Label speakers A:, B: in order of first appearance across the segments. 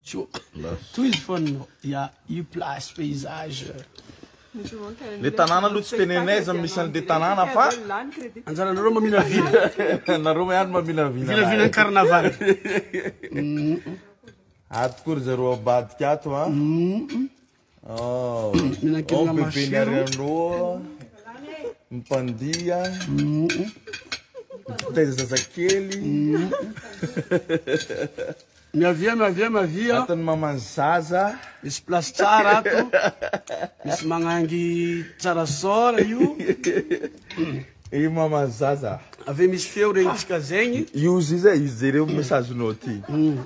A: Tohizo foana ya io place paysage.
B: Le tanàna aloha tsy tenenay aiza misy an'le tanàna fa
A: Anjaranareo maminavina.
B: nareo ihany maminavina.
A: Vinavinan'ny carnaval.
B: Ato koa ry zareo ambadika ato a. Oh.
A: Mihinan-kena
B: Oh, bebe
A: masiro.
B: Ariano. Mpandia. Mitaiza zazakely.
A: Miavia miavia miavia.
B: Ato ny maman'ny zaza.
A: Misy place tsara ato. Misy magnangy tsara sora io.
B: Io maman'ny zaza.
A: Ave misy feo regnitsika zegny.
B: Io izy zay, io jereo message-nao ty.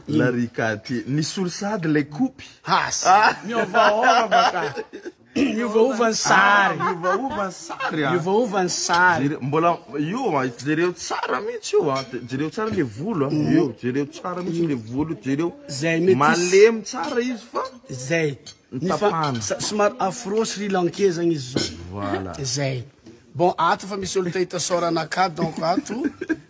B: Larika ty. Nisolo sady lay kopy.
A: Hasy. Miovaova baka. Miovaova ny sary.
B: Miovaova ny sary a.
A: Miovaova ny sary.
B: Jereo, mbola io a, jereo tsara mihitsy io a. Jereo tsara le volo a. Io, jereo tsara mihitsy le volo, jereo.
A: Zay mety
B: Malemy tsara izy fa
A: Zay.
B: Ny tapahana.
A: Somary afro sri lankais zagny izy zao.
B: Voilà.
A: Zay. Bon ato fa misy olo tahita sôranakahy donc ato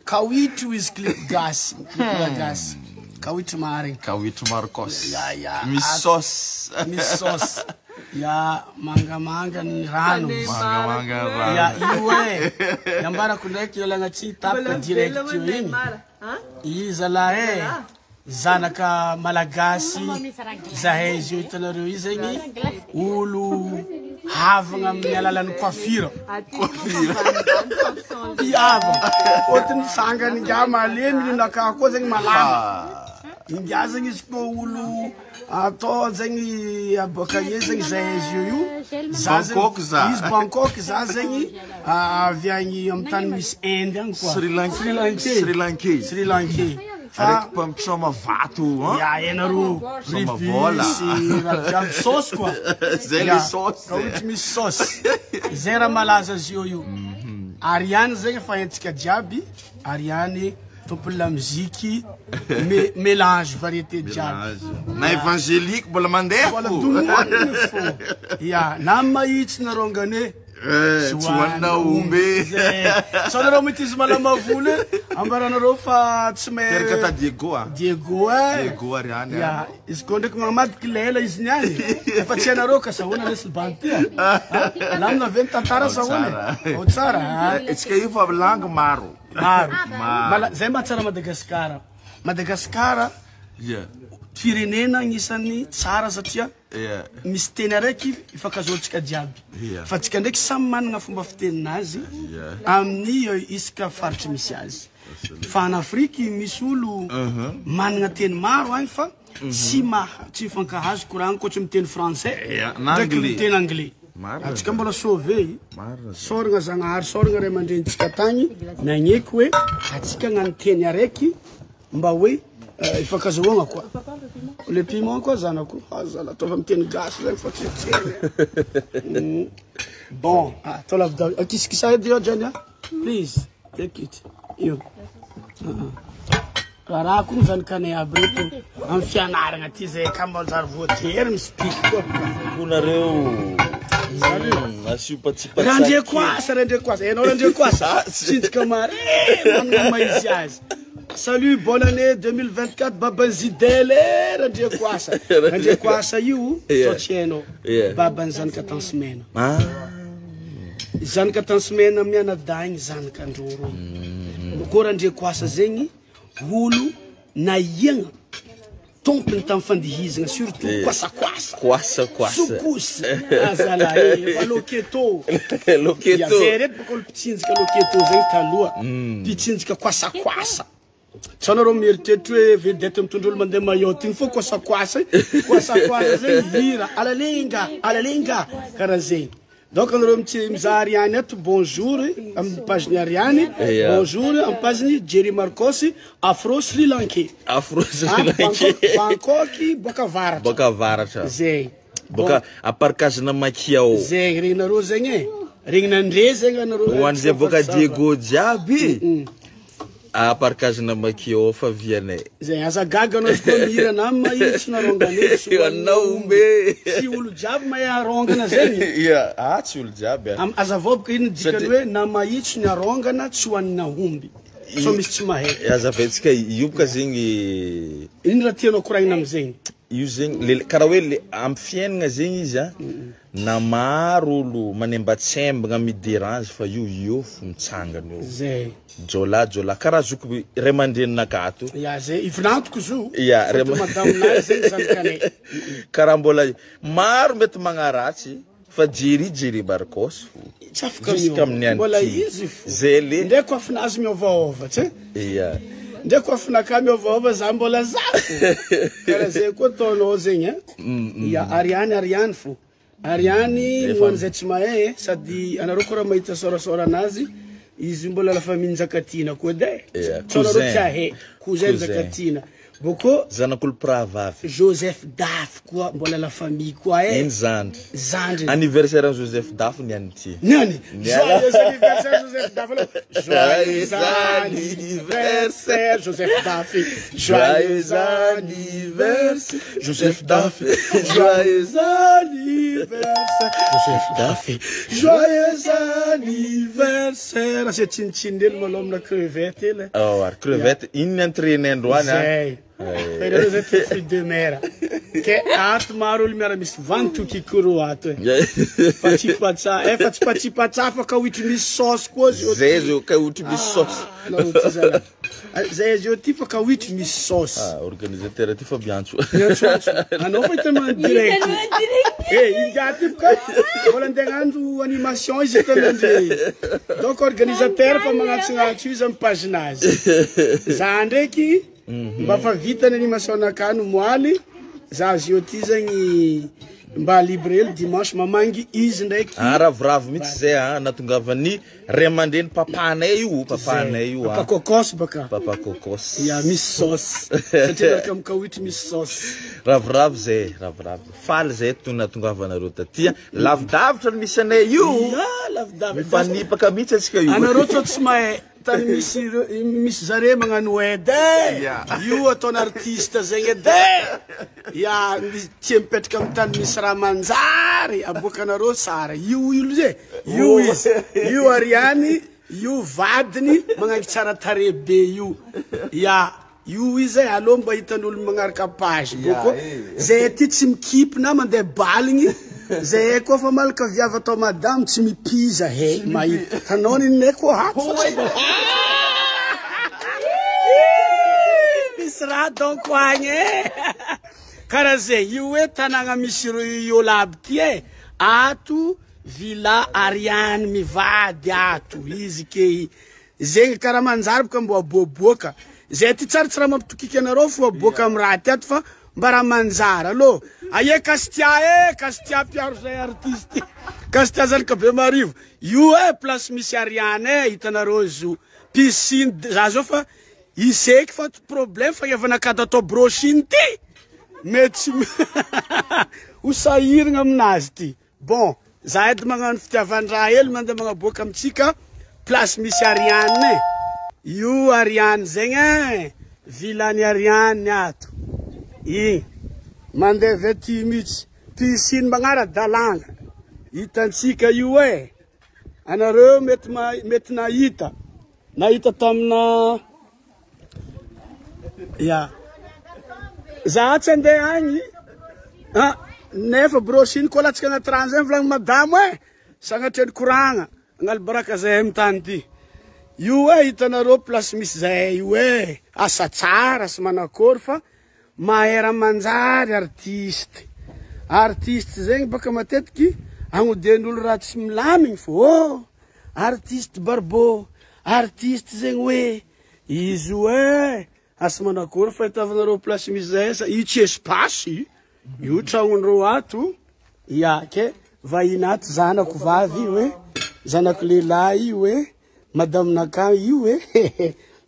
A: kawitry izy clip gasy, clip gasy. Kawitry marigny.
B: Kawitry Marcos.
A: Ya ya.
B: Misy
A: Ato-
B: sauce.
A: Misy sauce. Ya mangamanga ny rano.
B: Mangamanga ny
A: Ya
B: rano.
A: io e. Nambarako ndraiky ialagna tsy tapaka direct io igny. I zalahy e. Zanaka malagasy zahay izy io hitanareo io zegny olo havagna amin'ny alalan'ny coiffure. Mpihavagna. Fôtony sangany ingahy malemy ninakahy koa zegny malama. Ingahy zegny izy koa olo atao zegny aboaka eo zegny zahay izy io io. Za zegny-
B: Bangkok za.
A: Izy Bangkok za zegny avy agny amin'ny tany misy Inde agny koa.
B: Sri Lanka.
A: Sri Lankais.
B: Sri Lankais.
A: Sri Lankais. Fa
B: Araiky mpampisaoma vato an.
A: ya ianareo
B: Soma vola.
A: ribisy raha jiaby sauce quoi.
B: Zay le
A: Ya,
B: sauce.
A: Ka ohatry misy sauce. Zay raha malaza azy io io. Ariane zegny fa haintsika jiaby, Ariane tompony la musique, mé- mélange variété jiaby.
B: Na évangélique mbola mandeha
A: Mbola
B: fo.
A: domoniny fo. Ya, na mahitsy nareo angane.
B: Eh, tsy hohanina omby.
A: Zay. Sao nareo mety izy malama volo e, ambaranareo fa tsy mahay.
B: Teraka ta Diego a.
A: Diego e.
B: Diego Ariane.
A: Ya, izy koa ndraiky mamadika lela izy niany. Efa tsy hainareo ka sahoana lesy bandy ty a. Lamina ve ny tantara sahoana e? Ao tsara. ah.
B: Tsika io fa langue maro.
A: Maro.
B: Maro.
A: Mala- Zay mahatsara Madagasikara. Madagasikara
B: Yeah.
A: firenena agnisan'ny tsara satria
B: Yeah.
A: misy teny araiky ifankazoantsika jiaby.
B: Yeah.
A: Fa tsika ndraiky samy manana fomba fiteninazy
B: Yeah.
A: amin'ny isaka faritry misy azy. Fa en Afrique misy olo manana teny maro agny fa tsy maha tsy mifankahazo koragny koa tsy miteny français
B: Yeah, na
A: ndraiky
B: anglais.
A: miteny anglais.
B: Marina
A: Atsika mbola sauvé.
B: Marina zay.
A: Soragna Zagnahary, soragna ray aman-drenitsika tagny nagneky hoe atsika hagnano teny araiky mba hoe ifankazahoagna koa. Le piment koa zanako, azala ataovy amin'ny teny gasy zany fa tsy tseny. Bon, atao lavidavitra. Kisikisa edy io Jania. Please, take it. Io. Raharaha koa zanakanay aby reto amin'ny fianarana ty zay ka manjary voatery misy piky koa.
B: Konareo. Asio patsipatsy.
A: Randriakoasa, Randriakoasa. Ianao Randriakoasa. Tsinjaka mare manana maha izy azy. Salut, bonne année 2024 Baba Zidele Randriakoasa. Randriakoasa io
B: Yeah.
A: sao tsy hainao.
B: Yeah.
A: Baban'ny zanaka Tansimena.
B: Ah.
A: Zanaka Tansimena mianadahigny zanaka androro. Koa Randriakoasa zegny olo naiagna tompony tamin'ny fandihizana surtout
B: Yeah.
A: koasakoasa.
B: Koasa koasa.
A: Sokosy. Azala eh, fa loketo.
B: Loketo.
A: Ya, zay reto baka olo mpitsinjaka loketo zegny taloha. Mpitsinjaka koasakoasa. Tsy anareo mieritreritra hoe vedette mitondra olo mandeha Mayotte igny fô koasakoasa. Koasakoasa zegny hira alalenga, alalenga karaha zegny. Donc anareo mitsy mizaha Ariane ato bonjour amin'ny page-ny Ariane.
B: Yeah.
A: Bonjour amin'ny page-ny Jerry Marcos Afro Sri Lankais.
B: Afro Sri
A: Ah,
B: Lankais.
A: Bangkok, Bangkok boaka avaratra.
B: Boka avaratra.
A: Zegny.
B: Boka aparkazina makiao.
A: Zegny regninareo zegny e. Regninandre zegny anareo.
B: Ho an'izay boka Diego jiaby. Aparkazina makiao fa vianay.
A: Zegny aza gaga anao izy koa mihira na mahitsy narongane. tsy
B: Hoanina omby.
A: Tsy olo jiaby mahay arongana zegny.
B: Ia, ah tsy olo jiaby a.
A: Azavao boka ino dikany
B: Satria-
A: hoe na mahitsy ny arongana tsy hoanina omby. Sao misy tsy mahay.
B: Azavaintsika io boka zegny
A: Ino raha tianao koragnina amizegny?
B: Io zegny le karaha hoe le amy fiaignana zegny izy a, na maro olo manembatsembagna mi-derange fa io eo fo mitsangana eo.
A: Zay.
B: Jôla jôla karaha zoky ray aman-dreninakahy ato.
A: Ya zay, ivinantoko zo.
B: Ya, ray
A: Fôtony madaminay zegny zanakanay.
B: Karaha mbola maro mety magnaratsy fa Jerry Jerry Marcos fo.
A: Tsy afaka
B: Jusqu'à
A: miôva.
B: amin'ny
A: Mbola
B: anty.
A: izy fo.
B: Zay le.
A: Ndray koafinazy miôvaôva tsy?
B: Ya.
A: Ndray koafinakahy miôvaôva za mbola za fo. Karaha zay koa ataonao zegny a. Ya, Ariany Ariany fo. Ariany
B: Efa-
A: ho an'izay tsy mahay e, sady anareo koa raha mahita sôrasôra anazy, izy io mbola la famille Njakatiana koa edy e.
B: Ya,
A: Tsy anareo
B: cousin.
A: tsy ahay, cousin
B: Cousin.
A: Njakatiana. Bôkô
B: Zanak'olo mpirahavavy.
A: Joseph Dafy koa mbola la famille koa e.
B: Iny zandry.
A: Zandriny.
B: Anniversaire an'i Joseph Dafy ny an'ity.
A: Niany.
B: Niany.
A: Joyeux anniversaire Joseph Dafy aloha. Joyeux anniversaire Joseph Dafy. Joyeux anniversaire Joseph Dafy. Joyeux anniversaire Joseph Dafy. Joyeux anniversaire. Asia tsinitsininy hely malôha amina crevette hely.
B: Oh, ary crevette iny ny entraîner androany a.
A: Zay. Fa ireo zay tia fruits de mer. Ke ato maro olo miara misy vantoky kikoro ato e. Patsipatsa, efa tsy patsipatsa fa kaoitry misy sauce koa zio.
B: Zay zio kaoitry misy sauce.
A: Anareo ty zalahy. Zay zio ty fa kaoitry misy sauce.
B: Ah, organisateur ty fa miantso.
A: Miantsoantso. Anao fa hitanao en direct. Eh, ingahy ty boka mbola andeha hagnano animation izy hitanandre. Donc organisateur fa magnantsognantso izy amy page-nazy. Za ndraiky mba fa vita ny animation nakahy no moaly, za zio ty zegny mba libre hely dimanche mamangy izy ndraiky.
B: Ah, ravoravo mihitsy zay a, natongavan'ny ray aman-dreny papanay io, papanay io
A: Papa
B: a.
A: Cocos baka.
B: Papa Cocos.
A: Ya misy sauce. Satria miaraka amy kaoitry misy sauce.
B: Ravoravo zay, ravoravo. Faly zay to natongavanareo taty. Lavidavitra ny misy anay io.
A: Ya, lavidavitra.
B: Mifanipaka mihitsy antsika io.
A: Anareo tsao tsy mahay tany misy ireo- misy zare magnano aide e.
B: Ya.
A: Io ataon'ny artiste zegny edy e. Ya, misy tia mipetraka amy tany misy raha manjary aboakanareo tsara. Io olo ze, io izy, io Ariany, io vadiny magnangy tsara tarehy be io. Ya, io izy e, aleo mba hitan'olo magnaraka page. Bôkô zay ty tsy mikipy na mandeha baligny. Zay koa fa malaka viavy atao madamo tsy mipiza he mahita. Tanao ninay koa ato fa tsy mba- Misy raha donc agny e. Karaha zay, io hoe tanàgna misy ireo olo aby ty e. Ato villa Ariany mivady ato izy ke zegny karaha manjary boka mbo aboaboaka. Zay ty tsara tsy raha mampitokiky anareo fo aboaka amy raha ty ato fa mba raha manjary. Allô, aie Kastia e, Kastia mpiaro zay artiste. Kastia zanaka be marivo. Io e place misy Ariany e, hitanareo zo. Piscine za zao fa iseky fa problème fa efa atao brochine ty. Mety tsy ho sahiragna aminazy ty. Bon, za edy magnano fitiavan-draha hely mandeha magnaboaka amitsika place misy Ariane e. Io Ariane zegny e, villany Ariane ato. Igny mandeha avy aty mihitsy. Piscine magnara-dalàna. Hitantsika io e. Anareo mety mety nahita. Nahita tamina Ya. Za tsy andeha agny. Ah, nefa brochine koa latsaka anaty rano zay volagny madamo e. Sagnatria ny koragna. Agnalo baraka zahay amy tany ty. Io e hitanareo place misy zahay io e. Asa tsara sy manakory fa mahay raha manjary artiste. Artiste zegny baka matetiky agnodian'olo raha tsy milamigny fô. Oh, artiste barbo, artiste zegny hoe izy io e. Asa manakory fahitavanareo place misy zahay sa io tsy espace io tragnondreo ato. Ya, ke vahiny ato zanako vavy io e, zanako lehilahy io e, madame naka io e.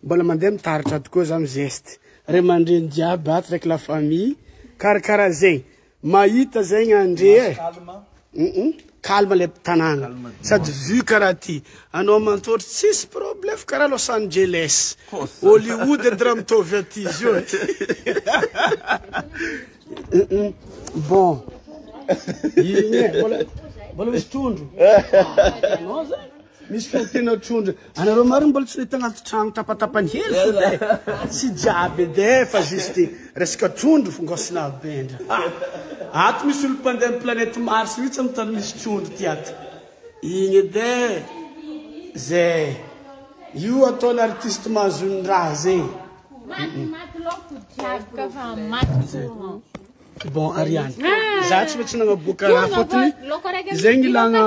A: Mbola mandeha mitaritra ato koa za mizesty. Ray aman-dreny jiaby ato ndraiky la famille. Karakaraha zegny. Mahita zegny andre e. Calme le tanàna. Sady vue karaha ty. Anao mantôtry tsisy problème karaha Los Angeles. Hollywood edy raha mitovy aty izy io e. Bon. Igny e, mbola misy trondro. Anao zay. Misy fiompiana trondro. Anareo marina mbola tsy nahita agnaty tragno tapatapany hely fo de. Tsy jiaby edy e, fa juste resaka trondro fo ngôsina bendra. Ah! Ato misy olo mpandeha amin'ny planète Mars mihitsy amin'ny tany misy trondro ty ato. Igny edy e. Zay. Io ataon'ny artiste mahazo ny raha zegny.
C: Maty maty laoko jiaby ka fa maty courant.
A: Bon Ariane, za tsy maintsy nagnaboaka raha fôtony zegny ilagna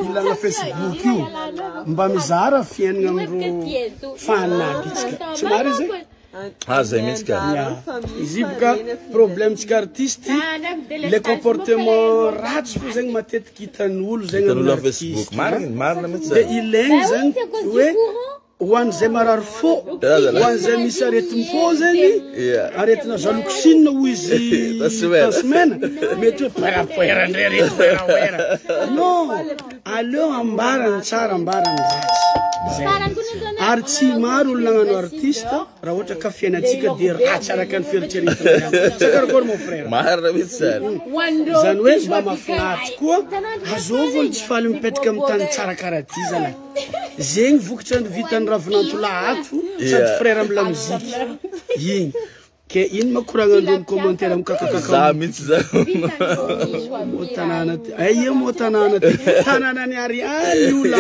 A: ilagna Facebook io mba mizara fiaignana amindreo fan aby tsika. Tsy marigny zegny?
B: Ah zay mihitsy ka.
A: Ya. Izy io boka problème tsika artiste le comportement ratsy fo zegny matetiky hitan'olo zegny
B: Hitan'olo
A: amin'ny
B: amin'ny Facebook.
A: artiste.
B: Marigny, marina mihitsy
A: De
B: zany.
A: ilaigny zegny hoe ho an'izay marary fo, ho an'izay misy aretim-po zegny, aretina jaloxine hoy izy Tasmena, mety hoe poerapoera ndray reto poerapoera. Non, aleo ambarany tsara ambarany ratsy. Zay. Ary tsy maro olo nagnano artiste raha ohatra ka fiainantsika dia ratsy araka ny fieritreretina ihany. Sa karakory mon frère?
B: Marina mihitsy zany.
A: Zany hoe mba mahafinaritra koa, azovy olo tsy faly mipetraka amin'ny tany tsara karaha ty zalahy. Zegny vokatra ny vitan'ny ravinantolahy ato sady frère amy lamoziky. Igny. Ke ino ma koragnandreo amin'ny commentaire amy kakakaka
B: Za mihitsy zany.
A: Mo tanàna ty. Ay ia mo tanàna ty. Tanànan'i Ariane io la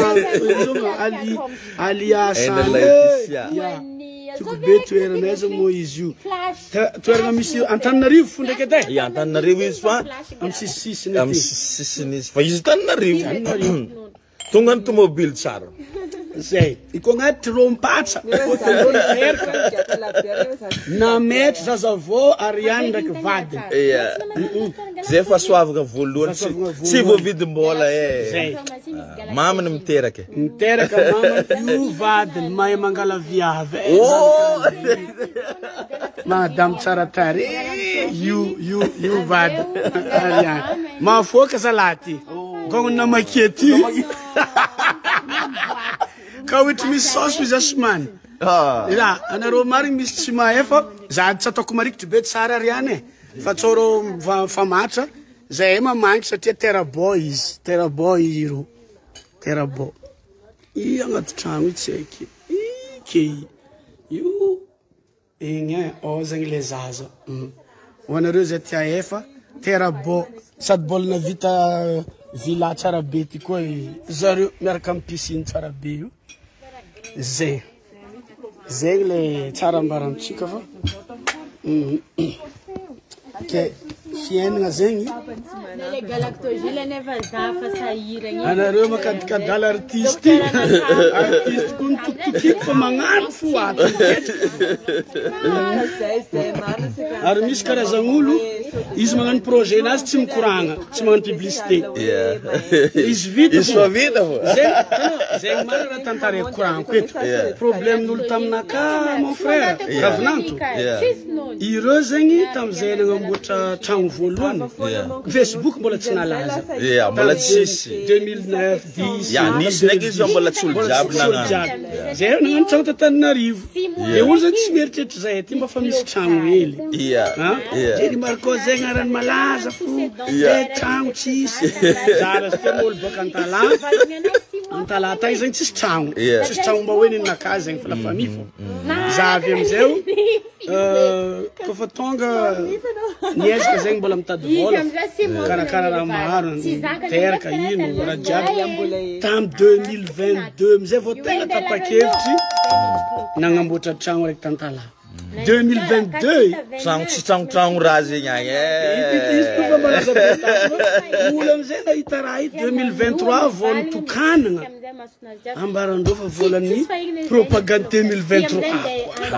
A: Ali alias
B: Aina Laetitia.
A: Ya. Tiako be toerana aiza moa izy io. Toerana misy Antananarivo fo ndraiky edy e.
B: Ya Antananarivo izy fa
A: Amy sisisisiny
B: amy
A: aty.
B: sisisisiny izy fa izy Antananarivo. Tonga ny tomobily tsara.
A: Zay. Iko agnaty rompatsa. Nametry zazavao Ariane ndraiky vadiny.
B: Ya. Zay fahasoavana voalohany tsy tsy voavidim-bola e.
A: Zay.
B: Maminy miteraka.
A: Miteraka mama io vadiny mahay mangala viavy. Eh,
B: Oh!
A: Madame tsara tarehy io io io vady Ariane. Mahafoaka zalahy ty. Gogno namakia ty. Ka ohatry misy saosy izy asomany.
B: Ah.
A: Ra, anareo marigny misy tsy mahay fa za tsy ataoko marikitry be tsara Ariane e. Fa tsôrô famatra zahay mamangy satria terabô izy, terabô iro. Terabô. I agnaty tragno io tsy haiky. I ke io igny e, ao zegny le zaza. Ho anareo zay tia efa terabô sady mbola navita villa tsara be ty koa zareo miaraka amin'ny piscine tsara be io. Zay. Zegny le tsara ambara amintsika fa ke fiainana zegny
C: Le galactogile nefa za fa sahiragna.
A: anareo makadikadala artiste artiste koa nitokitokiky fa magnano fo ato ary misy karazan'olo izy magnano projet nazy tsy mikoragna tsy magnano publicité izy vita
B: Izy fa vita fo.
A: Zegny zegny marina raha tantaraiko koragnako eto problème n'olo taminaka mon frère Ravinanto ireo zegny tamizay nagnamboatra tragno voalohany Facebook mbola tsy nalaza
B: Ya, mbola tsisy.
A: 2009 10
B: Ya, nisy ndraiky izy fa mbola tsy olo jiaby
A: Tsy olo
B: nagnano.
A: jiaby. Zay nagnano tragno t'Antananarivo de olo zany tsy mieritreritry zahay aty mba fa misy tragno hely
B: Ya.
A: Ha?
B: Ya.
A: Jerry Marco zegny arany malaza fo
B: Ya.
A: e tragno tsisy zara sy tena olo baka Antala Antala tagny zegny tsisy tragno
B: Yeah.
A: tsisy tragno mba hoe ninakahy zegny fa la famille fo za avy amizay kofa tonga niezaka zegny mbola mitady vola karakara raha maro teraka ino raha jiaby tamy 2022 amizay vao tegna tapa-kevitry nagnamboatra tragno raiky tantala 2022
B: Tragno tsy tragnotragno raha zegny agny
A: Izy koa fa
B: e.
A: malaza be tany. Olo amizay nahita raha io 2023 vao nitokanana ambarandreo fa volan'ny propagande 2023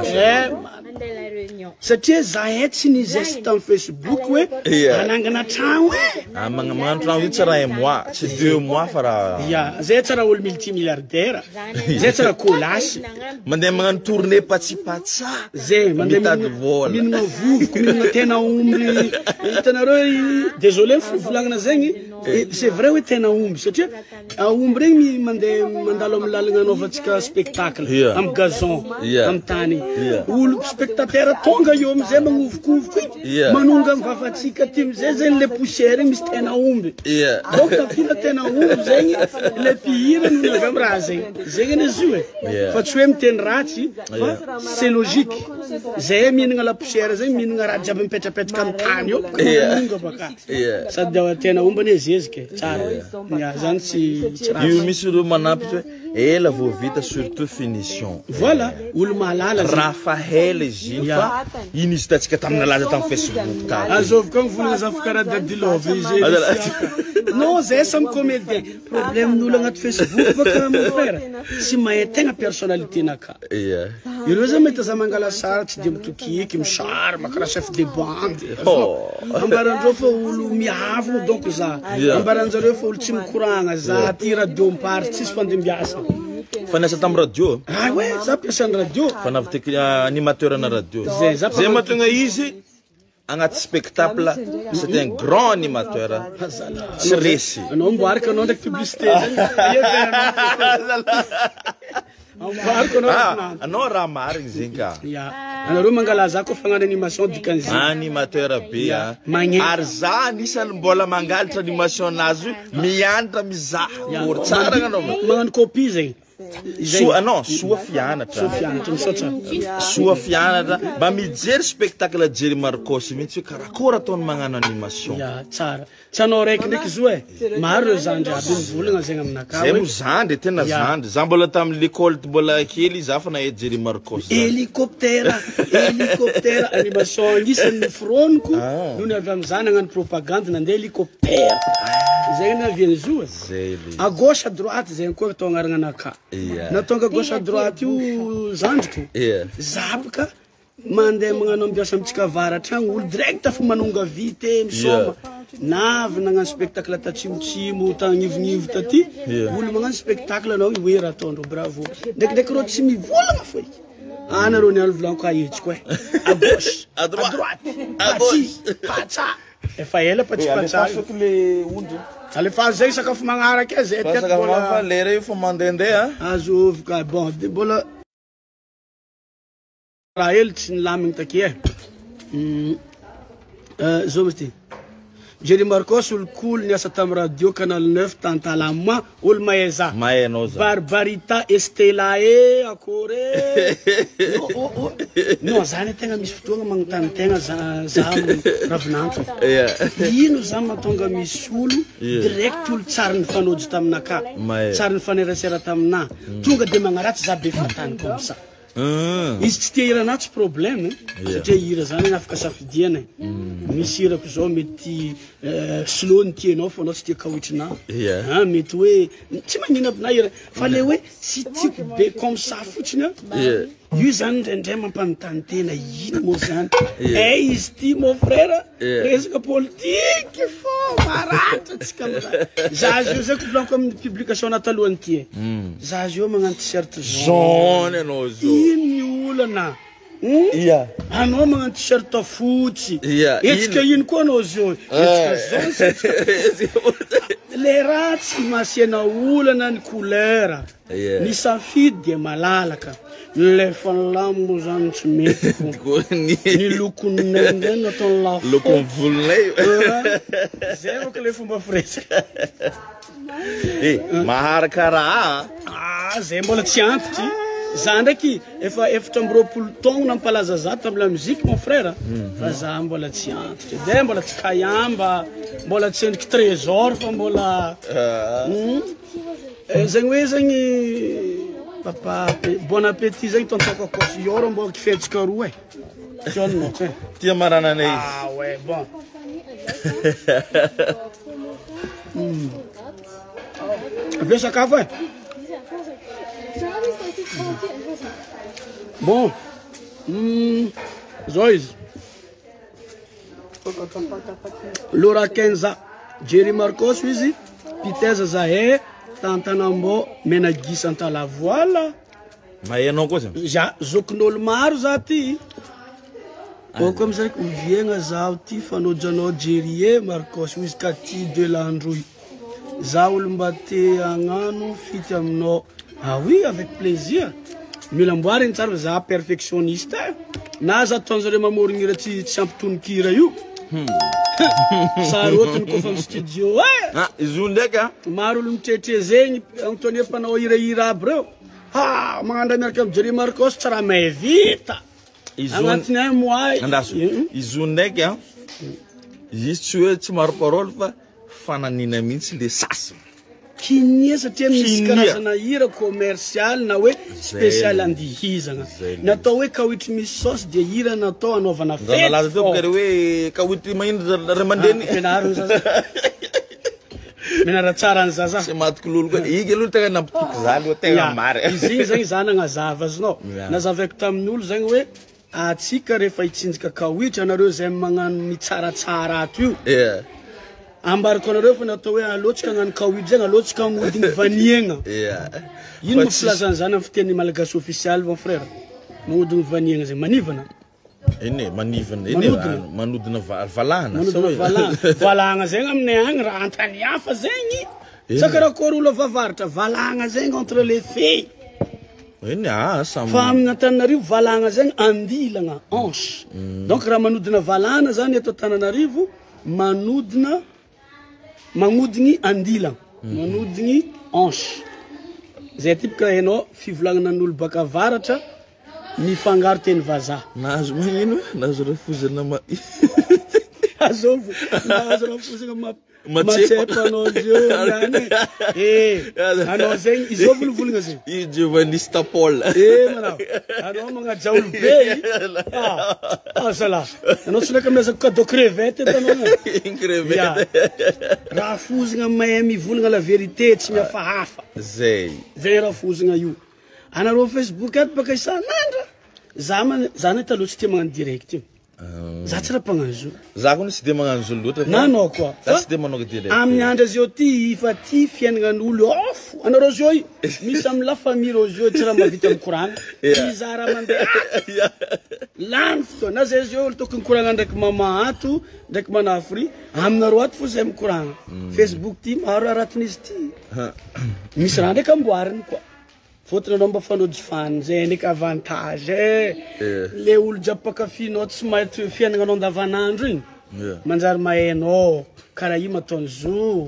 A: Eh, satria zahay tsy nizesy tamin'ny Facebook hoe
B: Yeah.
A: hanangana tragno e
B: Ah, magnano tragno io tsy raha un mois, tsy deux mois fa raha
A: ya zay tsy raha olo multimilliardaire zay tsy raha kolasy
B: mandeha magnano tournée patsipatsa.
A: zay mandeha
B: Mitady vola.
A: mihinana vovoko mihinana tena omby hitanareo désolé fivolagnana zegny. Eh, c'est vrai hoe tena omby satria aomby regny mandeha mandalo amin'ny lalagna anaovantsika spectacle amy gazon amy tany. Olo spectateur tonga eo amizay magnovokovoko igny manonga amy vavantsika aty amizay zegny le poussière igny misy tena omby. Donc tafila tena omby zegny le mpihira noho ny avy amy raha zegny. Zegny anie izy io e. Fa tsy hoe miteny ratsy fa c'est logique. Zay mihinagna la poussière zegny mihinagna raha jiaby mipetrapetraka amy tany eo bôka manonga baka. Sady tena omby anie zeziky e. Tsara. Ya zany tsy tsy ratsy.
B: Io misy ireo manampy hoe ela vao vita surtout finition.
A: Voilà, olo mahalala zegny.
B: Raha fa ela izy iny fa iny izy hitantsika tamin'ny nalaza tamin'ny Facebook tato.
A: Azovy koa mivolagna zafy karaha Daddy Love izy. Non, zay samy comédien. Problème n'olo agnaty Facebook baka mon frère, tsy mahay tegna personnalité naka. Ireo zany mahita za mangala sary tsy de mitokiky, mi-charme karaha chef de bande. Ambarandreo fa olo miavogno donc za. Ambaranjareo fa olo tsy mikoragna za aty radio mipary tsisy fandimbiasana.
B: Fa niasa tamin'ny radio?
A: Ah ouais, za mpiasan'ny radio.
B: Fa nahavitako animateur na radio.
A: Zay, za
B: Zay mahatonga izy agnaty spectacle, c'est un grand animateur. Tsy resy.
A: Anao amboariko anao ndraiky publicité zany. Amboariko anao
B: Ah,
A: ndraiky.
B: anao raha marigny zegny ka.
A: Ya. Anareo mangala za koa fagnano animation dikan'izy.
B: Animateur be a.
A: Magnety.
B: Ary za anisany mbola mangalatra animation nazy io, mianatra mizaha. Ory tsara agnanao.
A: Magnano copie zegny. Izay.
B: Soa non, soa fianatra.
A: Soa fianatra, misaotra.
B: Soa fianatra. Mba mijery spectacle Jerry Marcos mihitsy hoe karakory ataony magnano animation.
A: Ya, tsara. Tsy anao raiky ndraiky izy io e. Maro ireo zandry aby mivolagna zegny aminakahy.
B: Zay moa zandry, tena zandry. Za mbola tamin'ny l'école mbola kely za fa nahay Jerry Marcos.
A: Hélicoptère, hélicoptère animation agnisan'ny noforoniko nony avy amin'izany nagnano propagande nandeha hélicoptère. Zay no navian'izy io e.
B: Zay le.
A: À gauche à droite zegny koa atao agnarana anakahy. Natonga gauche à droite io zandriko. Zapaka mandeha magnano ambiance amintsika avaratra agny olo direct fa manonga vite misôma. Navy nagnano spectacle tatsimotsimo tagnivognivo taty. Olo magnano spectacle anao hoe raha ataondreo bravo. Ndraikindraiky reo tsy mivolagna fo eky. Anareo niany volaniko ahetsiko e. À gauche, à droite, patsi, patsa. Efa ela patsipatsa.
B: le ondry.
A: Alefa zegny sakafo magnaraka e zay
B: Fa
A: teto
B: sakafo
A: mbola
B: fa lera io fa mandehandeha.
A: Azo ovoka bon de mbola raha hely tsy nilamigny take e. Zao misy ty. Jerry Marcos olo cool niasa tamin'ny radio Canal 9 Tantalama olo mahay za.
B: Mahay anao za.
A: Barbarita Estela e akory e. Oh, oh, oh. Non, zany tegna misy fotoagna magnontany tegna za za ravinanto. Ino za mahatonga misy olo direct olo tsary nifanojo taminakahy.
B: Mahay.
A: Tsary nifanerasera taminahy. Tonga de magnaratsy za be fahatany comme ça. Izy tsy tia hira anahy tsy problème e. Satria hira zany afaka safidiana e. Misy hirako zao mety slow ny tianao fa anao tsy tia kaoitrinahy. Ah, mety hoe tsy magnino aby na hira fa le hoe tsy tiako be comme ça fotsiny a. Io zany indraindray mampanontany tena ino moa zany. Eh izy ty mon frère resaka politique fô maratra tsika amizany. Za azy io zay ko volaniko amin'ny publication na talohan'ny ty e. Za azy io magnano t-shirt jaune.
B: Jaune anao zao.
A: Ino ny olana? Anao magnano t-shirt fotsy. Hetsika ino koa anao zao? Hetsika jaune sa hetsika fotsy? Le raha tsy masiana olana ny couleur. Ny safidy dia malalaka. Le fanlamo zany tsy mety ko. Ny lokon'ny ndray nataony lafo.
B: Lokon'ny volonay.
A: Zay manko le fomba firesaka.
B: Eh, maharaka raha.
A: Ah, zay mbola tsy antitry. Za ndraiky efa 24 taogno nampalaza za tamin'ny la musique mon frère. Fa za mbola tsy antitry. De mbola tsy kayamba, mbola tsy endriky trésor fa mbola Zegny hoe zegny papa bon appétit zegny tonton Kokos Yoro mbo kifetsika roa e. Tianao e.
B: Tia maranana izy.
A: Ah ouais, bon. Avy sakafo e. Bon. Zao izy. Laura Kenza, Jerry Marcos izy, Piteza Zahe, Tantanambo, Menagis Antala. Voilà.
B: Mahay anao koa zany?
A: Za zokin'olo maro za ty. Boko amizay oviegna zaho ty fanojanao Jerry Marcos izy Katy de Landroy. Za olo mba te hagnano feat aminao. Ah oui, avec plaisir. Mila amboarigny tsara fa za perfectionniste e. Na za ataonjareo mamorogno hira tsy tsy ampy tononkira io. Sarotiny koa fa studio e.
B: Ah, izy io ndraiky a.
A: Maro olo mitretre zegny, Antoine mpanao hirahira aby reo. Ha, magnano raha miaraka amin'ny Jerry Marcos tsy raha mahay vita.
B: Izy io
A: Agnatin'ny un mois.
B: Andraso. Izy io ndraiky a. Izy tsy hoe tsy maro parole fa fananina mihitsy le sasy.
A: Kinia satria misy
B: Kinia.
A: karazana hira commercial na hoe spécial andihizana.
B: Zay le
A: Natao hoe kawitry misy sauce dia hira natao anaovana
B: Raha
A: fety.
B: nalaza teo
A: fô.
B: bôka re hoe kawitry magnino ray aman-dreny.
A: Ah, ampianaro ny zaza. Mianara tsara ny zaza.
B: Tsy matiko lolo koa. Igny aloha tegna nampitoky za aloha tegna
A: Ya,
B: mary.
A: Izy igny zegny za nagnazava azonao.
B: Ya.
A: Nazavaiko tamin'olo zegny hoe atsika rehefa hitsinjaka kawitry anareo zay magnano mitsaratsara ato io.
B: Yeah.
A: Ambariko anareo fa natao hoe alohatsika hagnano kawitry zegny alohatsika hagnodiny vaniegna.
B: Yeah.
A: Ino
B: Fa
A: mo
B: tsisy-
A: filazana zany amin'ny fiteny malagasy ofisialy mon frère? Magnodiny vaniegna zegny manivana.
B: Eny e, manivana. Eny e,
A: Manodina.
B: ah, manodina valahana.
A: Manodina
B: sa hoe?
A: valahana. Valahana zegny aminay agny raha antany hafa zegny.
B: Eny.
A: Sa karakory olo avy avaratra valahana zegny entre les feuilles.
B: Eny ah, samy.
A: Fa amin'ny Antananarivo valahana zegny andilagna, hanche. Donc raha manodina valahana zany eto Antananarivo manodina magnodigny andilagna, manodigny hanche. Zay ty bôka hainao fivolagnana an'olo baka avaratra mifangaro teny vazaha.
B: Nahazo magnino? Nahazo rafozana ma.
A: Azovy nahazo rafozana
B: Matsepa.
A: matsepa anao ndreo niany e. Eh, anao zegny izao volovolagna zegny.
B: I Giovanni Stapol.
A: Eh manao, anao magnaja olo be i. Ah, ah zala. Anao tsy ndraiky amezako cadeau crevette edy anao.
B: Igny crevette.
A: Ya. Rafozagna mahay mivolagna la vérité tsy mihafahafa.
B: Zay.
A: Zay rafozagna io. Anareo Facebook ato baka isan'andro. Za man za ne taloha tsy tia magnano direct io. Za tsy raha mpagnano zo.
B: Za koa tsy de magnano zo loatra. fa-
A: Na anao koa.
B: Za
A: Fa
B: tsy de manao direct.
A: Amin'ny andro azy eo ty fa ty fiaignan'olo off. Anareo zio io, misy amin'ny la famille reo zio tsy raha mahavita mikoragna.
B: Yeah.
A: Iza raha mandeha lany fotoana zay zio olo tokony mikoragna ndraiky mama ato ndraiky manafry aminareo ato fo zay mikoragna. Facebook ty maro raha ratin'izy ty. Misy raha ndraiky amboariny koa. Fôtony anao mba fanojifany zay ndraiky avantage e.
B: Eh.
A: Le olo jiaby mpakafinao tsy mahay fiaignananao andavanandro igny.
B: Yeah.
A: Manjary mahay anao karaha io mataony zo.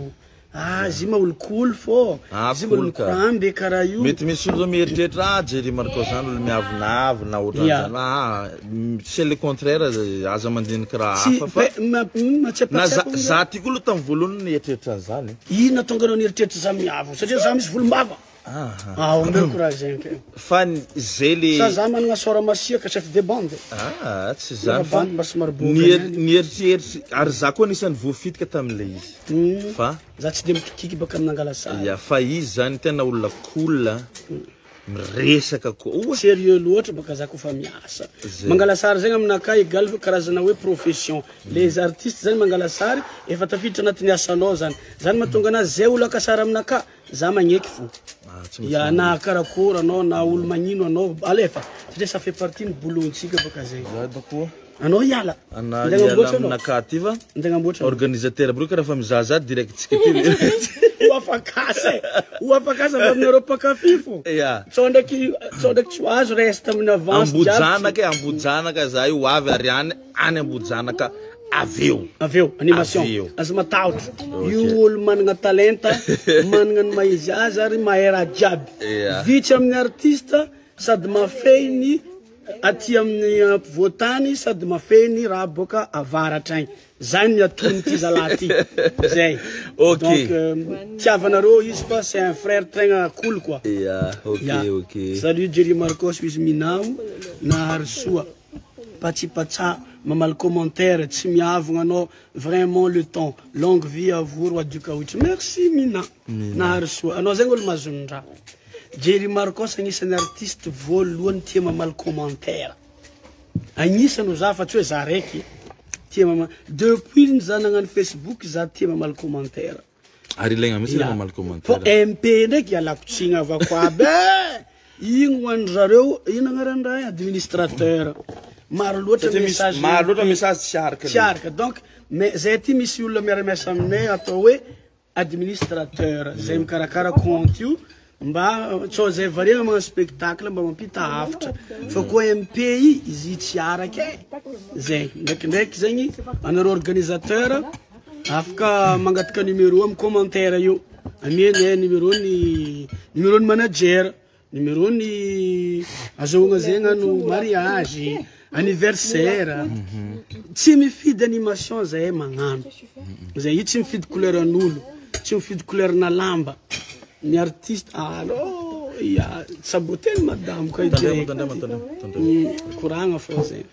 A: Ah, izy io ma olo cool fô.
B: Ah,
A: Izy io ma olo
B: cool ka.
A: korambe karaha io.
B: Mety misy olo zao mieritreritra ah Jerry Marcos zany olo miavonavona ohatran'izany. Ah, c'est le contraire aza mandiniky raha
A: Tsy
B: hafa fa
A: pe- ma-
B: na za
A: matsiapatsiapa
B: za ty koa aloha tamin'ny voalohany nieritreritra an'izany.
A: Ino tonga anao nieritreritra za miavo satria za misy volombava.
B: Ah.
A: Ah, omeko raha zegny ke.
B: Fa zay le
A: Sa za managna sora masiaka chef de bande.
B: Ah, tsy zany fa
A: Bande mba somary boka
B: nier-
A: ihany.
B: nieritreritra ary za koa anisan'ny voafitika tamin'ilay izy. Fa
A: Za tsy de mitokiky baka amin'ny nangala sary.
B: ya fa izy zany tena olona cool miresaka koa. Oa,
A: Sérieux loatra baka za kofa miasa.
B: Zay.
A: Mangala sary zegny aminakahy égal karazana hoe profession. Les artistes zany mangala sary efa tafiditra anatin'ny asanao zany. Zany mahatonga anazy zay olo aka sary aminakahy za magneky fo.
B: Ah, tsy maintsy
A: Ya na karakory anao na olo magnino anao alefa satria ça fait partie ny bolontsika baka zegny.
B: Za bakoa
A: Anao hiala.
B: ana
A: Andeha
B: hiala
A: agnamboatra anao.
B: aminakahy ty fa
A: Andeha agnamboatra anao.
B: organisateur bro karaha fa mizahazaha direct tsika ty.
A: Ho afakasa e. Ho afakasa avy aminareo mpankafy fo.
B: Ya.
A: Tsao ndraiky tsao ndraiky tsy ho azo reste amin'ny avance jiaby.
B: Ambojanaka e, Ambojanaka za io ho avy ary any any Ambojanaka avy eo.
A: Avy eo animation.
B: Avy eo.
A: Aza matahotra. Io olo managna talenta, managna ny maha izy azy ary mahay raha jiaby.
B: Yeah.
A: Vitsy amin'ny artiste sady mafehy ny aty amin'ny ampovoantany sady mafehy ny raha boaka avaratra agny. Zany ny atony ty zalahy ty. Zay.
B: Ok.
A: Donc tiavanareo izy fa c'est un frère tegna cool quoi.
B: Ya, ok
A: Ya.
B: ok.
A: Salut Jerry Marcos izy Minao Naharisoa Patsipatsa mamaly commentaire tsy miavogna anao vraiment le temps longue vie à vous roi du caoutchouc merci Mina Naharisoa anao zegny olo mahazondraha Jerry Marcos agnisan'ny artiste voalohany tia mamaly commentaire agnisany ho za fa tsy hoe za raiky tia mamaly depuis ny za nagnano Facebook za tia mamaly commentaire.
B: Ary ilaigna mihitsy le mamaly
A: Fô
B: commentaire.
A: MP ndraiky ialako tsigna avako aby e. Igny ho an-dry zareo, ino agnaran'ny raha igny? Administrateur. Maro loatra
B: Satria misy-
A: message.
B: maro loatra message tsy araka
A: Tsy araka. Donc, mais zay ty misy olona miara-miasa aminay atao hoe Administrateur zay mikarakara compte io mba tsao zay variana magnano spectacle mba mampita hafatra fa koa MP izy tsy araka e zay ndraikindraiky zegny anareo organisateur afaka mangataka numéro amy commentaire io amianay numéro ny numéro ny manager numéro ny azahoagna zegny ano mariage, anniversaire. Tsy mifidy animation zahay magnano zay io, tsy mifidy couleur an'olo, tsy mifidy couleur na lamba ny artiste. Allo ya saboteny madame ka
B: Tandremo, tandremo, tandremo, tandremo.
A: Koragna fô zay.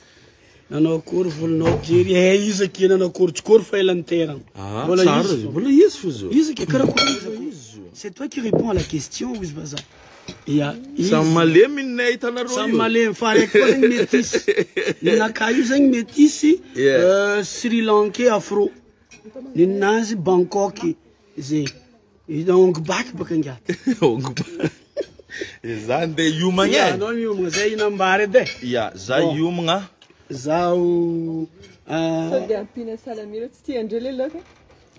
A: Nanao akory volonao jery e izy akia nanao akory tsy kory fa ela niterana.
B: Ah,
A: Mbola
B: tsara
A: izy
B: izy.
A: fô.
B: Mbola izy fo zo.
A: Izy akia karakory izy akory. C'est toi qui réponds à la question izy vazaha. Ya, izy.
B: Samy malemy ninay hitanareo
A: Samy
B: io.
A: malemy fa araiky koa zegny métis. Ninakahy io zegny métis.
B: Yeah.
A: Sri Lankais afro. Ninazy Bangkok zegny. Ong Bak baka ngiaty.
B: Za ndeha hiomagna
A: Ya,
B: e.
A: anao miomagna zay hinambary edy e.
B: Ya, za
A: Bon.
B: hiomagna.
A: Zaho
D: Sao dia ampiana salamira tsy tiandreo le laoka.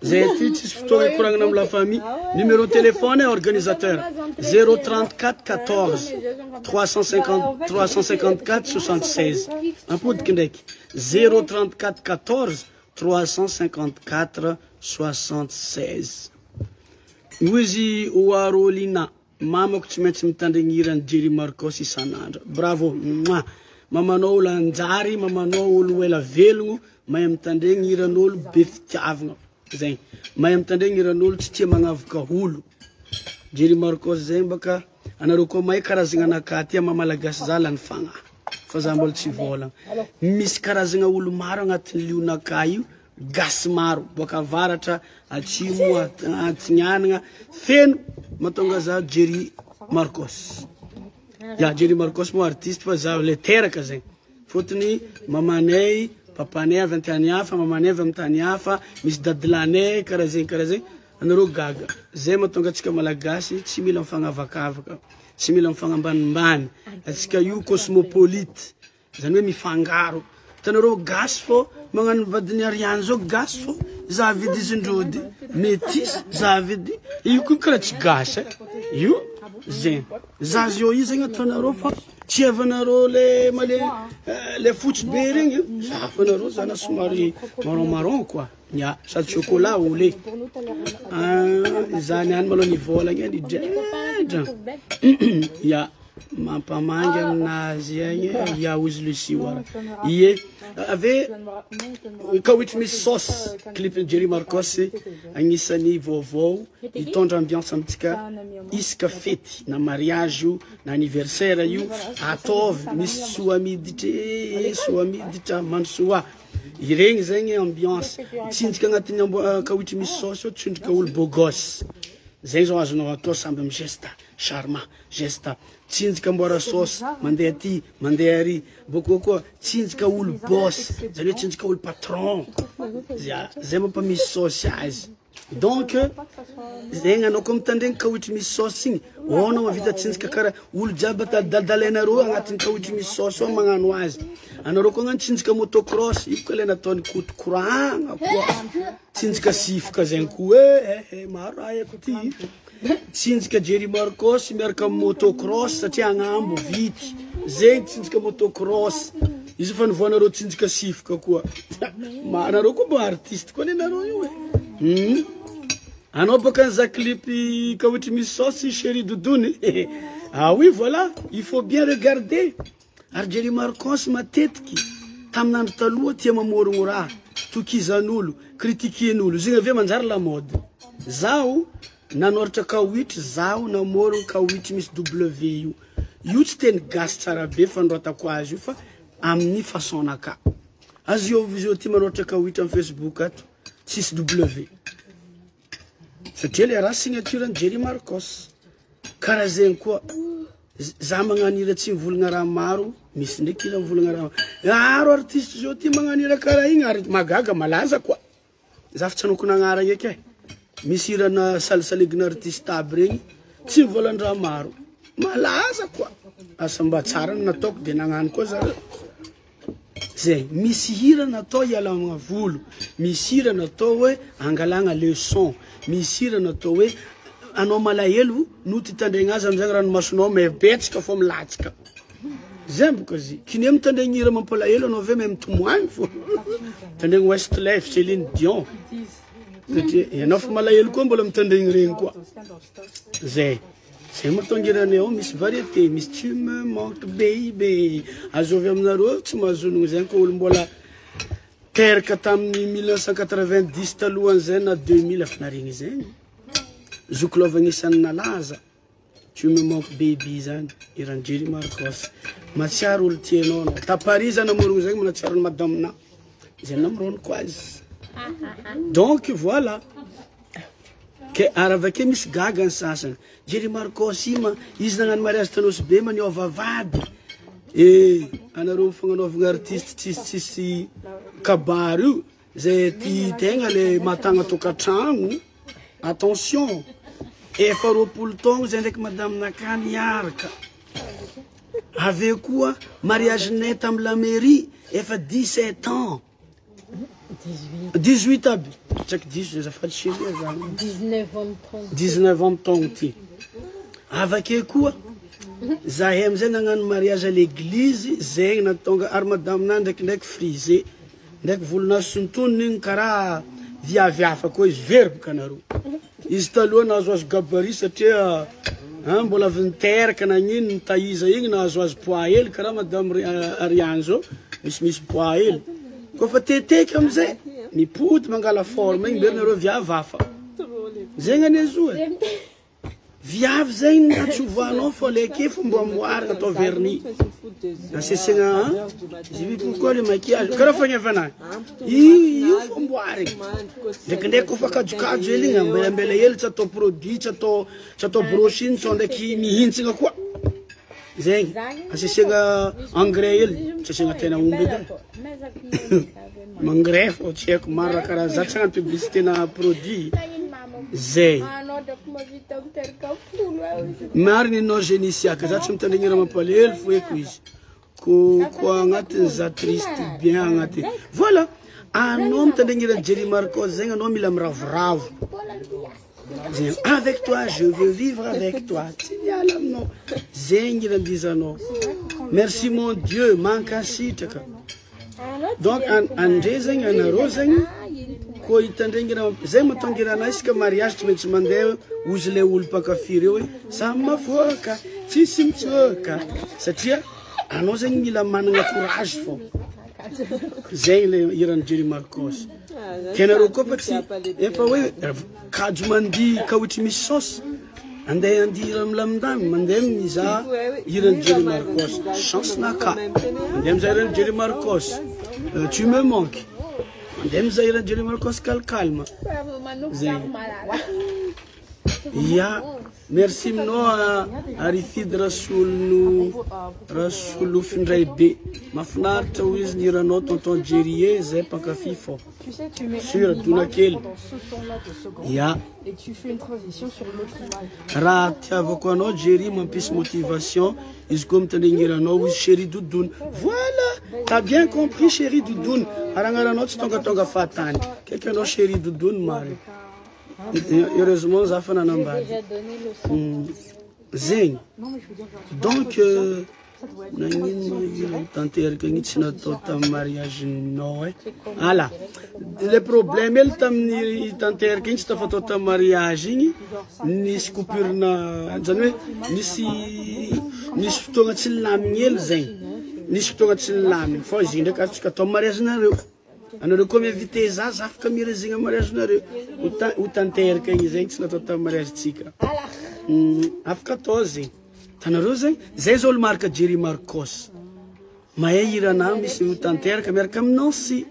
A: Zay ty tsisy fotoagna ikoragna amy la famille. Numéro téléphone organisateur 034 14 350 354 76. Ampodiky ndraiky 034 14 354 76. Io izy Oarolina. Mamako tsy maintsy mitandregny hirany Jerry Marcos isan'andro. Bravo. Mwah. Mamanao olo anjary, mamanao olo ela velogno, mahay mitandregny hiran'olo be fitiavagna. Zegny. Mahay mitandregny hiran'olo tsy tia magnavoka olo. Jerry Marcos zegny baka anareo koa mahay karazagna anakahy ty ama malagasy za lany fagnahy. Fa za mbola tsy vôlagna. Misy karazagna olo maro agnatin'ny lionakahy io, gasy maro boaka avaratra, atsimo, atsinanagna, feno mahatonga za Jerry Marcos. Ya, Jerry Marcos moa artiste fa za le teraka zegny. Fôtony mamanay, papanay avy an-tany hafa, mamanay avy amin'ny tany hafa, misy dadilanay karaha zegny karaha zegny. Anareo gaga. Zay mahatonga antsika malagasy tsy mila mifagnavakavaka, tsy mila mifagnambanimbany. Antsika io cosmopolite, zany hoe mifangaro. Hitanareo gasy fô magnano vadiny Ariane zao gasy fô za vidy izindrody métis za vidy io koa karaha tsy gasy e. Io zegny za zio io zegny ataonareo fa tsy havanareo le male le fotsy be regny za fanareo zana somary marron marron quoi ya sady chocolat au lait. Ah, zany ihany malôha nivolagna e nidredra ya mampamangy aminazy agny ya ozy Lucie oara ie ave kawitry misy sauce clip Jerry Marcos agnisan'ny vaovao hitondra ambiance amitsika isaka fety na mariage io na anniversaire io ataovy misy soa miditry soa miditra mandrosoa iregny zegny ambiance tsinjaka agnatin'ny kawitry misy sauce io tsindrika olo beau gosse zay zao azonao atao samby amy geste charmant geste tsinjaka amboara sauce mandeha aty mandeha ary boko koa tsinjaka olo boss zany hoe tsinjaka olo patron ya zay mampamisy sauce azy. Donc zegny anao koa mitandregny kawitry misy sauce igny anao mahavita tsinjaka karaha olo jiaby atadaladalenareo agnatin'ny kawitry misy sauce ao magnano azy. Anareo koa agnano tsinjaka motocross io koa le nataony koto koragna koa tsinjaka sifoka zegny koa e eh, eh, maro raha haiko ty tsinjaka Jerry Marcos miaraka amin'ny motocross satria agnambo vity zegny tsinjaka motocross izy fa nivoanareo tsinjaka sifoka koa ma anareo koa mbo artiste koa nenareo io e. Anao baka nizaha clip kawitry misy sauce chéri Dodony. Ah oui, voilà, il faut bien regarder. Ary Jerry Marcos matetiky tamin'andro taloha tia mamorogno raha tokizan'olo critiquen'olo zegny avy eo manjary la mode. Zaho nanoratra kawitry, zaho namorogno kawitry misy W io. Io tsy teny gasy tsara be fanoratako azy io fa amin'ny façon-naka. Azy io izy io ty manoratra kawitry amin'ny Facebook ato tsisy W. Satria le raha signature an'i Jerry Marcos. Karaha zegny koa za magnano hira tsy mivolagna raha maro, misy ndraiky hira mivolagna raha maro. Aro artiste zao ty magnano hira karaha igny ary magaga malaza koa. Za fa tsy hanokana agnarana eky e. Misy hirana salisaligina artiste aby regny tsy mivolan-draha maro. Malaza koa. Asa mba tsara ny nataoko de nagnano koa zareo. Zay, misy hira natao hialagna volo, misy hira natao hoe angalagna leçon, misy hira natao hoe anao malahelo no ty tandregna azy amizay ranomasonao mibetsaka fô milatsaka. Zay boka zy. Kine mitandregny hira mampalahelo anao aveo mahay mitomoagny fô. Tandregny Westlife, Céline Dion. Satria ianao fa malahelo koa mbola mitandregny regny koa. Zay. Zay mahatonga hiranay ao misy variété, misy tu me manques baby. Azovy aminareo tsy mahazonogno zegny ko olo mbola teraka tamin'ny 1990 talohan'izay na 2000 efa naregny zegny. Zoky lova agnisan'ny nalaza. Tu me manques baby zany hiran'i Jerry Marcos. Mahatsiaro olo tianao anao. Ta Paris za namorogno zegny manatsiaro ny madame na. Zay namoroniko azy. Donc voilà. Ke ary avake misy gaga ny sasany. Jerry Marcos io ma izy nagnano mariage tanosy be ma niova vady. Eh anareo fagnanaovagna artiste tsisy tsisy kabary io zay ty tegna le mahatagna tokantragno. Attention. Efa 20 taogno zay ndraiky madame naka niaraka. Avy eo koa mariage nay tamy la mairie efa 17 ans. 18 aby. Tsy haiko diso zay azafady chérie zany.
C: 19 ans taogno.
A: 19 ans taogno ty. Avake koa zahay amizay nagnano mariage à l'église zegny natonga ary madame na ndraikindraiky frisé ndraiky volonazy sontoniny igny karaha viavy hafa koa izy very boka anareo. Izy taloha nahazoazo gabarit satria hein, mbola avy niteraka nagnino nitaiza igny nahazoazo poids hely karaha madame Ariane zao misimisy poids hely. Koa fa teteky amizay mipody mangala forme igny mberinareo nareo viavy hafa. Zegny ane zo e. Viavy zegny na tsy ovanao fa le ake fomba amboarina atao vernis. Asesegna j'ai vu pourquoi le maquillage karaha fagnevana io io fomboarigny. Ndraikindraiky koa fa kajokajo hely igny ambelambela hely tsy atao produit tsy atao tsy atao brushing sao ndraiky mihintsagna koa. Zegny asesegna engrais hely tsy asiagna tena omby edy. Mangrais fô tsy haiko maro raha karaha za tsy hagnano publicité na produit. Zay. Marigny anao Genisiaka, za tsy mitandregny raha mampalahelo fo eko izy. Ko koa agnatiny za triste bien agnatiny. Voilà. Anao mitandregny raha Jerry Marcos zegny anao mila miravoravo. Zegny avec toi je veux vivre avec toi. Tsy miala aminao. Zegny irandizanao. Merci mon Dieu, mankasitraka. Donc andre zegny anareo zegny koa hitandregny raha zay mahatonga iranahy isaka mariage tsy maintsy mandeha ozy le olo mpankafy reo hoe samy mafoaka tsisy mitsoaka satria anao zegny mila managna courage fô zegny le hiran'i Jerry Marcos ke anareo koa fa tsy efa hoe kajo mandihy kaoitry misy sauce andeha andihy hira milamindamy mandeha mizaha hiran'i Jerry Marcos chance naka mandeha mizaha hiran'i Jerry Marcos tu me manques mandeha mizaha hiran'i Jerry Marcos calme calme zegny ya merci aminao Arifide Rasolo Rasolofindray be mahafinaritra hoy izy ny hiranao tonton Jerry e zay mpankafy fô sûr dona kely ya raha tiavako anao Jerry mampisy motivation izy koa mitandregny hiranao izy chéri Doudoune voilà t'as bien compris chéri Doudoune ary agnaranao tsy tongatonga fahatany kaiky anao chéri Doudoune mary heureusement za fa nanambady zegny donc nagnino hira tanteraka igny tsy natao tamin'ny mariage-nao e ala le problème hely tamin'ny tanteraka igny tsy tafatao tamin'ny mariage igny nisy coupure na zany hoe nisy nisy fotoagna tsy nilamigny hely zegny nisy fotoagna tsy nilamigny fa izy ndraiky azontsika atao mariage nareo anareo koa mi-invité za za afaka mirazigna mariage nareo ho tanteraka igny zegny tsy natao tamin'ny mariage tsika afaka atao zegny tanareo zegny zay zao olo marika Jerry Marcos mahay hirana misy ho tanteraka miaraka amin'ny Nancy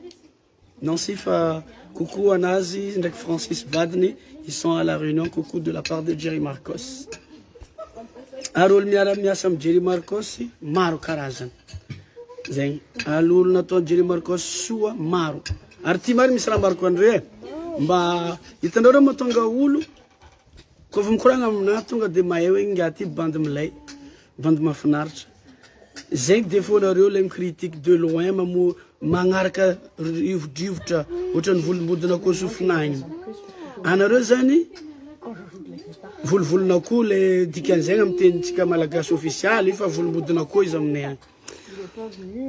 A: Nancy fa coucou anazy ndraiky Francis vadiny ils sont à la Réunion coucou de la part de Jerry Marcos ary olo miara-miasa amin'ny Jerry Marcos maro karazany zegny alo olo natao Jerry Marcos soa maro ary ty mary misy raha mariko andre e mba hitanareo raha mahatonga olo koa fa mikoragna aminahy tonga de mahay hoe nga ty bandy milay bandy mahafinaritra. Zegny défaut nareo le mi-critique de loin mamoa magnaraka rivodrivotra ohatran'ny volombodin'akoho sofina agny. Anareo zany volovolon'akoho le dikan'izegny amin'ny tenintsika malagasy ofisialy fa volombodin'akoho izy aminay agny.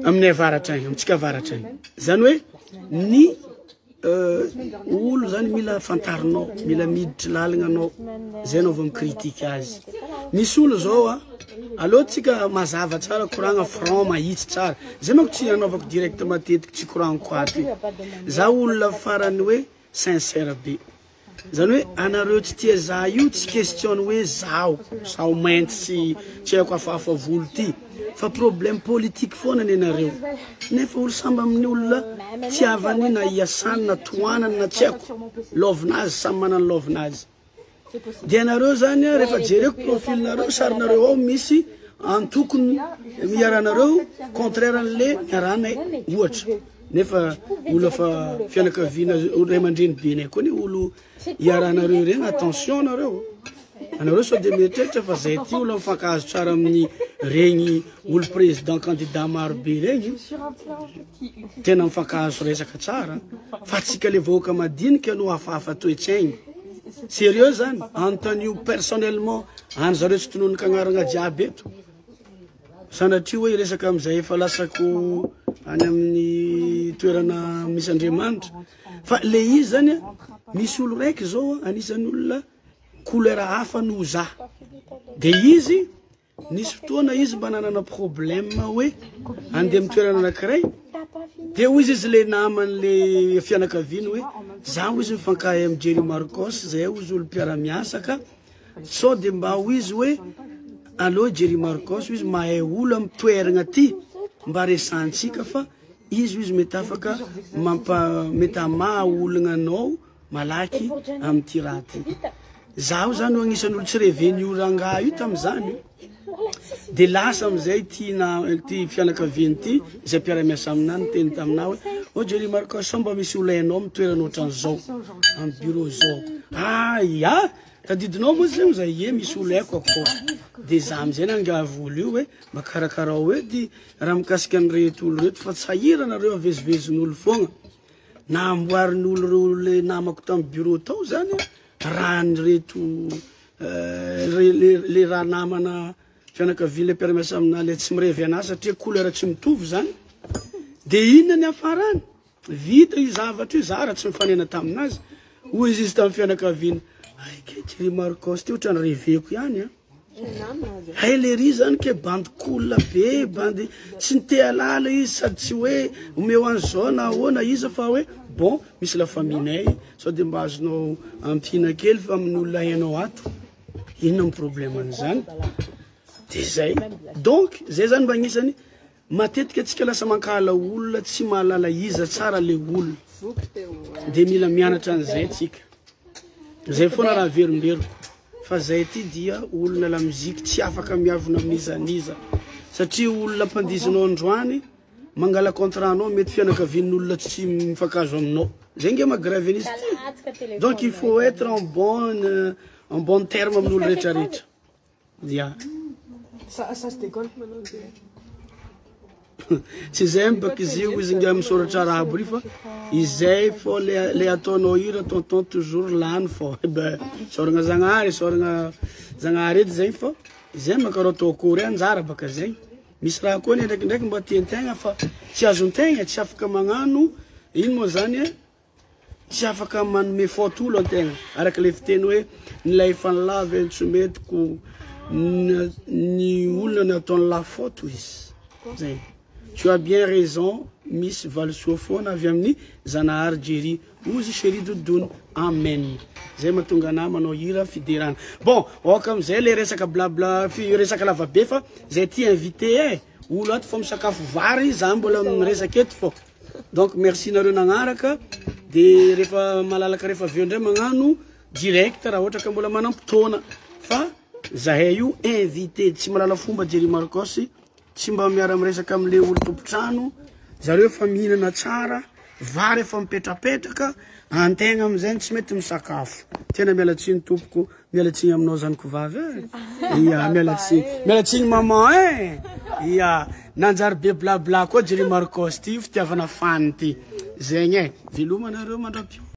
A: Aminay avaratra agny, amintsika avaratra agny. Zany hoe ny olo zany mila fantarinao, mila miditry lalina anao, zay anao vao mi-critique azy. Misy olo zao a, aleo tsika mazava tsara koragna franc mahitsy tsara. Zay manko tsy anaovako direct matetiky, tsy koragniko ato io. Za olona farany hoe sincère be. Zany hoe anareo tsy tia za io tsy question ny hoe zaho, zaho mainty sy tsy haiko hafahafa volo ty fa problème politique foana ny anareo nefa olo samby amin'ny olona tiavany na iasany na tohanany na tsy haiko love-nazy samy manana love-nazy de anareo zany a rehefa jereko profil-nareo sarinareo ao misy antokony miaranareo contraire an'le miaranay ohatra nefa olo fa fianakaviana ray aman-dreny benay koa ny olo iarahanareo regny attention nareo anareo sao de mieritreritra fa zay ty olo mifankahazo tsara amin'ny regny olo président candidat maro be regny tena mifankahazo resaka tsara fa atsika le vahoaka madinika no hafahafa toetsaigny sérieux zany anontanio personnellement any zareo tsy tononika agnarana jiaby eto sanatria hoe resaka amizay efa lasako any amin'ny toerana misy Andriamanitra fa le izy zany a misy olo raiky zao a anisan'ny olona couleur hafa no za de izy nisy fotoana izy mba nanana problème hoe andeha amin'ny toerana anankiray de hoy izy izy le naman'le fianakaviany hoe zaho izy mifankahay amin'ny Jerry Marcos zay hozy olo mpiara-miasa ka sao de mba ho izy hoe allo Jerry Marcos izy mahay olo amin'ny toerana ty mba resantsika fa izy izy mety afaka mampa mety hamaha olona anao malaky amin'ity raha ty. Zaho zany ho agnisan'ny olo tsy reven'io rangahy io tam'izany de lasa amizay ty na ty fianakaviany ty zay mpiara-miasa aminahy niteny taminahy hoe oh Jerry Marcos sao mba misy olo hainao amin'ny toerana ohatran'izao amin'ny bureau zao. Ah ya tadidinao moa zay zay ie misy olo haiko akao de za amizay nangavy olo io hoe mba karakarao hoe ty raha mikasika an'ireto olo reto fa tsy sahiranareo avezivezin'olo foagna. Na amboarin'olo reo le namako tamin'ny bureau tao zany raha nyreto le raha namana fianakaviana le mpiara-miasa aminahy le tsy mirevy anahy satria couleur tsy mitovy zany de inona ny hafarany vita io zavatra io za raha tsy mifanena taminazy hoy izy izy tamin'ny fianakaviana ay ke Jerry Marcos ty ohatrany reveko ihany a hay le ry zany ke bandy cool be bandy tsy nite alala izy sady tsy hoe omeo an'izao na ahoana izy fa hoe bon misy la famille-nay sao de mba azonao ampiana kely fa amin'ny olona hainao ato inona ny problème an'izany de zay donc zay zany mba agnisany matetika atsika lasa mankahala olona tsy mahalala iza tsara le olona de mila mianatra an'izay tsika zay foana raha averimberiko fa zay ty dia olona la musique tsy afaka miavona amin'iza n'iza satria olona ampandizinao androany mangala contrat anao mety fianakavian'olona tsy mifankazo aminao zay nge maha-grave an'izy ty donc il faut être en bon terme amin'olo rehetrarehetra ya.
D: Ça se décolle maintenant.
A: Tsy zay baka izy io izy nge misoratra raha aby ry fa izay fô le ataonao io tonton toujours lany fô ben soragna zagnahary soragna zagnahary edy zegny fô izay manko atao akory anjara baka zegny misy raha koa ny ndraikindraiky mba tiantegna fa tsy azontegna tsy afaka magnano ino moa zany e tsy afaka manome faute olo antegna araka le fiteny hoe ny lay efa nilavy tsy metiko ny olona nataony la faute izy zay. Tu as bien raison, misy valisoa foana avy amin'ny Zanahary Jerry ozy chéri dodony amen zay mahatonga anahy manao hira fiderana. Bon, oka amizay le resaka blabla fi resaka lavabe fa zay ty invité e olo ato fa misakafo vary za mbola miresaka eto fô. Donc merci nareo nagnaraka de rehefa malalaka rehefa avy eo indray magnano direct raha ohatra ka mbola manam-potoana fa zahay io invité tsy malala fomba Jerry Marcos tsy mba miara-miresaka am'le olo tompotrano zareo fa mihinana tsara vary efa mipetrapetraka antegna amizay tsy mety misakafo. Tena mialatsiny tompoko, mialatsiny aminao zany kovavy e, ia mialatsiny, mialatsiny maman e. Ia, nanjary be blabla koa Jerry Marcos ty fitiavana fan ty. Zegny e. Veloma nareo mandra-pio.